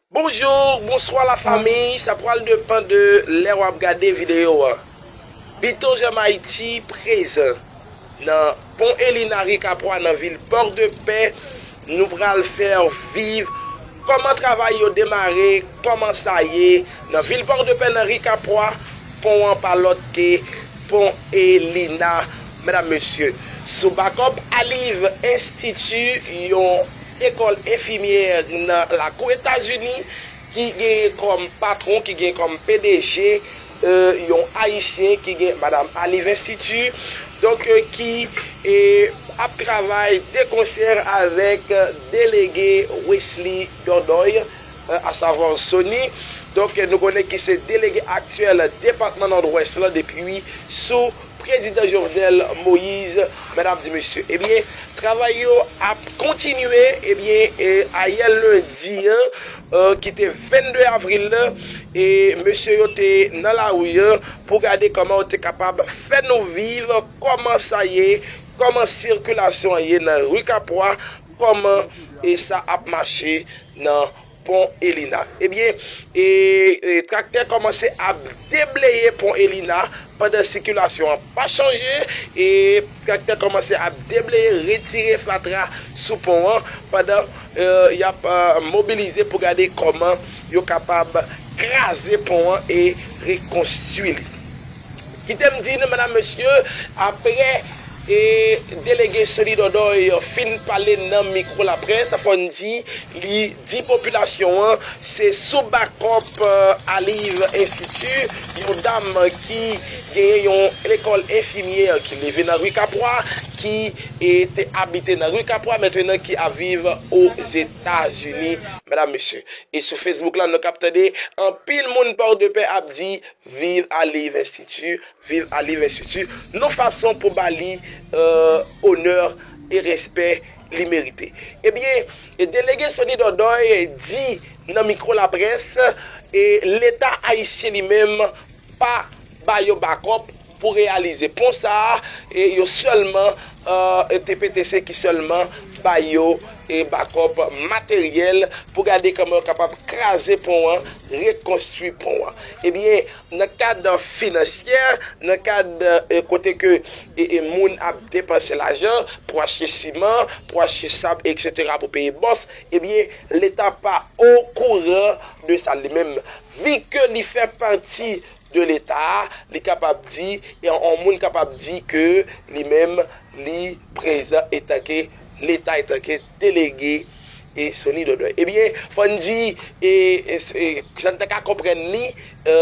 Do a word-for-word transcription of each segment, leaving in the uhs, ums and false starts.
Bonjou, bonswa lafanmi, sa pral depann de lè w ap gade videyo a. Bito Jèm Ayiti prezan nan Pon Elina ri Kapwa nan vil Pòdepè. Nou pral fè w viv kòman travay yo demare, kòman sa ye nan vil Pòdepè nan ri Kapwa. Pon an pa lòt ke Pon Elina, medam, mesye. Sou bakòp Alive Institute, yon ekòl enfimyè nan lakou Etazini, ki genyen kòm patwon, ki genyen kòm P D G, e, yon Ayisyen ki gen Madam Alive Institute, donk, e, ki, e, ap travay de konsè avèk, e, delege Wesley Dordoy, e, asavwa Sony. Donk, e, nou konnen ki se delege aktyèl depatman Nòdwès la depi sou prezidan Jovenel Moïse, medam, mesye. Ebyen, travay yo ap kontinye, ebyen, e, ayè lendi an, e, ki te vennde avril la, e mesye yo te nan lari an pou gade kòman yo te kapab fè nou viv, kòman sa ye, kòman sikilasyon an ye nan ri Kapwa, kòman, e, sa ap mache nan Pon Elina. Ebyen, e, e, traktè kòmanse ap debleye Pon Elina pandan sikilasyon an pa chanje, e traktè kòmanse ap debleye, retire fatra sou pon an, pandan, e, y ap, e, mobilize pou gade kòman yo kapab kraze pon an e rekonstwi li. Kite m di nou, medam, mesye, apre, e, delege Sony Dordoy fin pale nan mikwo laprès, fò n di, li di popilasyon an, se sou bakòp, e, Alive Institute, yon dam ki genyen yon lekòl enfimyè ki leve nan ri Kapwa, ki, e, te abite nan ri Kapwa, mentnan ki ap viv Ozetazini, medam, mesye. E sou Facebook la, nou kap tande anpil moun Pòdepè ap di, viv Alive Institute, viv Alive Institute. Yon fason pou ba li, e, onè e respè li merite. Ebyen, e delege Sony Dordoy di nan mikwo laprès, e Leta ayisyen li menm pa ba yo bakòp pou reyalize pon sa a, e yo sèlman, e, e T P T C ki sèlman ba yo, e, bakòp materyèl pou gade kòman yo kapab kraze pon an, rekonstwi pon an. Ebyen, nan kad finansyè, nan kad, e, kote ke, e, e, moun ap depanse lajan pou achte siman, pou achte sab, etsetera, pou peye bòs, ebyen, Leta pa okouran de sa li menm. Vi ke li fè pati de Leta a, li kapab di, e yon moun kapab di ke li menm, li prezan etanke Leta, etanke delege, e Sony Dordoy. Ebyen, fò n di, e, e, e, jan n ta ka konprann li, e,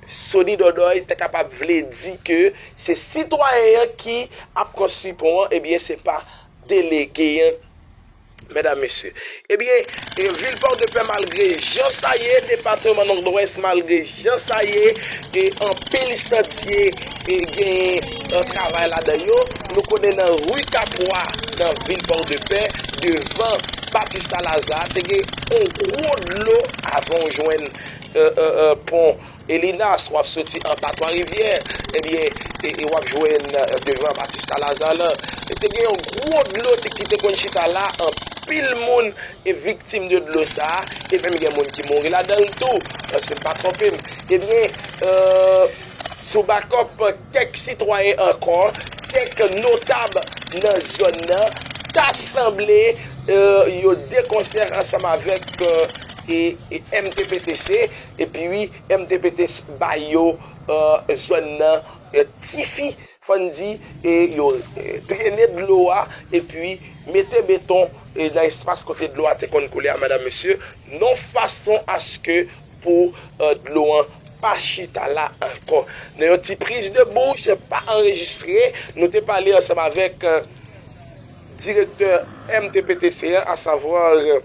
Sony Dordoy ta kapab vle di ke se sitwayen an ki ap konstwi pon an, ebyen, se pa delege an, medam, mesye. Ebyen, e, vil Pòdepè, malgre jan sa ye, depatman Nòdwès, malgre jan sa ye, e anpil santye, e genyen, e, travay ladan yo. Nou konnen nan ri Kapwa, nan vil Pòdepè, devan Batista Laza, te gen yon gwo dlo avan w jwenn, e, e, e, pon Elina, si w ap soti anba Twa Rivyè, ebyen, e, e w ap jwenn, e, devan Batista Laza la. E te gen yon gwo dlo te, ki te konn chita la, anpil moun e viktim de dlo sa a, e menm gen moun ki mouri ladan l tou, si m pa twonpe m. Ebyen, e, sou bakòp kèk sitwayen ankò, kèk notab nan zòn nan, ta sanble, e, yo de konsè ansanm avèk, e, e, e M T P T C, epi M T P T C ba yo, e, zòn nan, e, tifi, fò n di, e yo, e, drene dlo a, epi mete beton, e, nan espas kote dlo a te konn koule a, medam, mesye, yon fason aske pou, e, dlo an pa chita la ankò. Nan yon ti priz de bouch, pa anrejistre, nou te pale ansanm avèk, e, direktè M T P T C an, asavwa, e,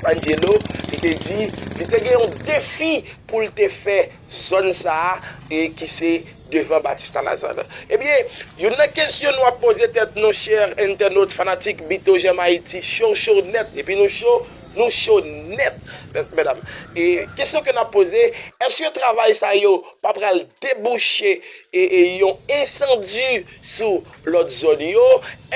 Angelo, li te di, li te gen yon defi pou l te fè zòn sa a, e ki se devan Batista Laza la. Ebyen, youn nan kesyon nou ap poze tèt nou, chè entènot, fanatik Bito Jèm Ayiti, cho, cho nèt, epi nou cho, nou cho nèt. Mèdam, e kesyon ke n ap poze, èske travay sa yo pa pral debouche e, e yon ensandi sou lòt zòn yo?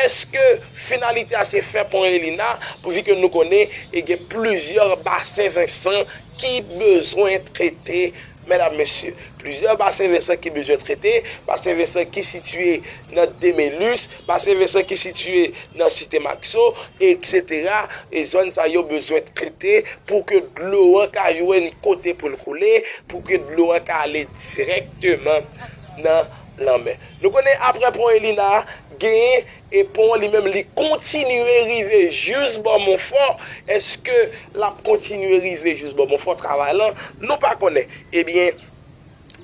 Èske finalite a se fè pon Elina, pouvi ke nou konnen e gen plizyè basen Vensan ki bezwen trete, mèdam, mesye? Plizyè basen Vensan ki bezwen trete, basen Vensan ki sitiye nan Demelis, basen Vensan ki sitiye nan Site Makso, etsetera. E zòn sa yo bezwen trete pou ke dlo an ka jwenn kote pou l koule, pou ke dlo an ka ale dirèkteman nan lanmè. Nou konnen apre pon Elina, genyen e pon an li menm li kontinye rive jis bò Monfò. Èske l ap kontinye rive jis bò Monfò, travay lan? Nou pa konnen. Ebyen,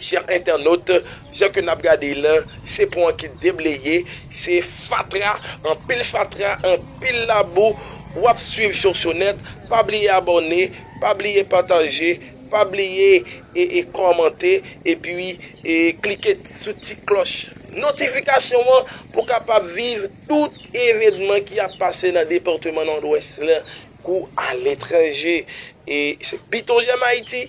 chè entènot, jan ke n ap gade l, se pon an ki debleye, se fatra, anpil fatra, anpil labou. W ap swiv Chochonèt, pa bliye abòne, pa bliye pataje, pa bliye e, e kòmante, epi e klike sou ti klòch notifikasyon an pou w kapab viv tout evènman ki ap pase nan depatman Nòdwès la kou aletranje. E se Piton Jèm Ayiti,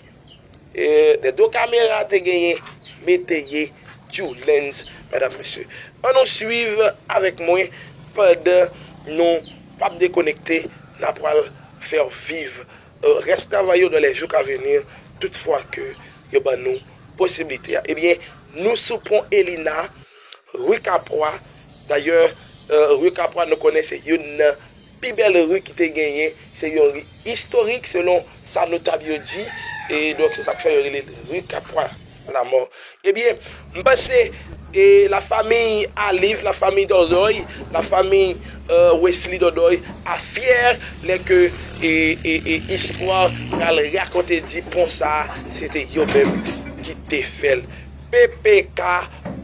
e, dèdo kamera te genyen, Meteye Julens, mèdam, mesye. Ann nou swiv avèk mwen pandan nou p ap dekonekte, n a pral fè w viv, e, rès travay yo dans les jours à venir, toutfwa ke yo ban nou posiblite a. Ebyen, nou sou pon Elina, ri Kapwa. Dayè, e, ri Kapwa, nou konnen se youn nan pi bèl ri ki te genyen. Se yon ri istorik, selon sa notab yo di. E donk, se sa k fè yo rele l ri Kapwa Lamò. Ebyen, m panse, e, lafanmi Aliv, lafanmi Dòdòy, lafanmi, e, Wesley Dòdòy a fyè lè ke, e, e, e, istwa pral rakonte di pon sa a, se te yo menm ki te fè l. P P K,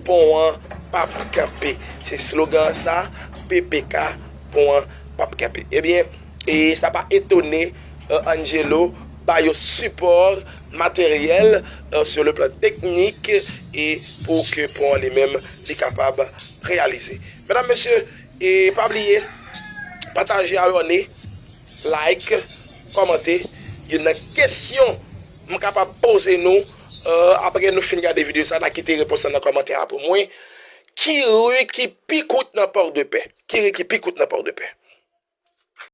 pon an p ap kanpe. Se slogan sa, P P K, pon an p ap kanpe. Ebyen, e sa pa etone, e, Angelo ba yo sipò materyèl, e, sur le plan technique, e pou ke pon an li menm li kapab reyalize. Medam, mesye, e pa bliye, pataje, abòne, like, kòmante. Youn nan kesyon m kapab poze nou, e, apre nou fin gade videyo sa, n a kite repons lan nan kòmantè a pou mwen. Ki ri ki pi kout nan Pòdepè? Ki ri ki pi kout nan Pòdepè?